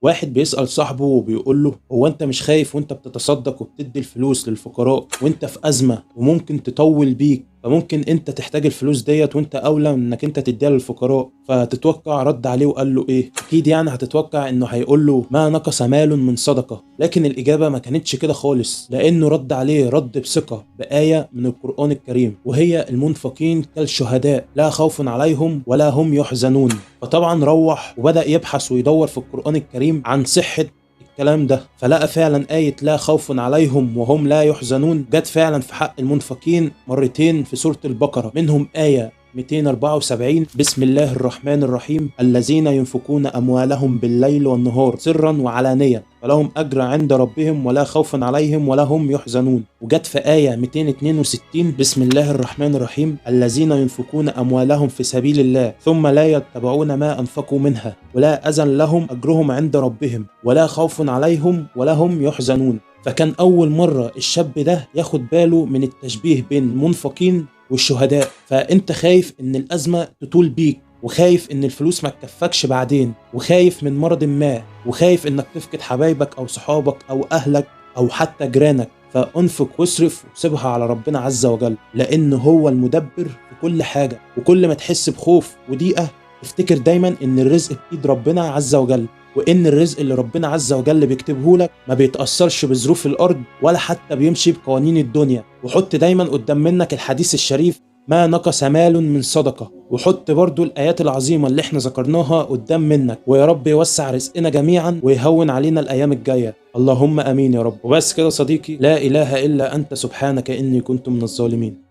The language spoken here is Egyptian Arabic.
واحد بيسأل صاحبه وبيقول له: هو انت مش خايف وانت بتتصدق وبتدي الفلوس للفقراء وانت في أزمة وممكن تطول بيك، فممكن انت تحتاج الفلوس ديت وانت اولى انك انت تديها للفقراء؟ فتتوقع رد عليه وقال له ايه؟ اكيد يعني هتتوقع انه هيقول له ما نقص مال من صدقة، لكن الاجابة ما كانتش كده خالص، لانه رد عليه رد بثقة بآية من القرآن الكريم، وهي المنفقين كالشهداء لا خوف عليهم ولا هم يحزنون. فطبعا روح وبدأ يبحث ويدور في القرآن الكريم عن صحة الكلام ده، فلقى فعلا آية لا خوف عليهم وهم لا يحزنون جت فعلا في حق المنفقين مرتين في سورة البقرة، منهم آية 274: بسم الله الرحمن الرحيم، الذين ينفقون أموالهم بالليل والنهار سرا وعلانية فلهم أجر عند ربهم ولا خوف عليهم ولا هم يحزنون. وجت في آية 262: بسم الله الرحمن الرحيم، الذين ينفقون أموالهم في سبيل الله ثم لا يتبعون ما أنفقوا منها ولا أذى لهم أجرهم عند ربهم ولا خوف عليهم ولا هم يحزنون. فكان أول مرة الشاب ده ياخد باله من التشبيه بين المنفقين والشهداء. فأنت خايف إن الأزمة تطول بيك، وخايف إن الفلوس ما تكفكش بعدين، وخايف من مرض ما، وخايف إنك تفقد حبايبك أو صحابك أو أهلك أو حتى جيرانك. فأنفق واصرف وسيبها على ربنا عز وجل، لأن هو المدبر في كل حاجة. وكل ما تحس بخوف وضيقة افتكر دايما إن الرزق بإيد ربنا عز وجل، وإن الرزق اللي ربنا عز وجل بيكتبه لك ما بيتأثرش بظروف الأرض ولا حتى بيمشي بقوانين الدنيا. وحط دايما قدام منك الحديث الشريف ما نقص مال من صدقة، وحط برضو الآيات العظيمة اللي احنا ذكرناها قدام منك. ويا رب يوسع رزقنا جميعا ويهون علينا الأيام الجاية، اللهم أمين يا رب. وبس كده صديقي، لا إله إلا أنت سبحانك إني كنت من الظالمين.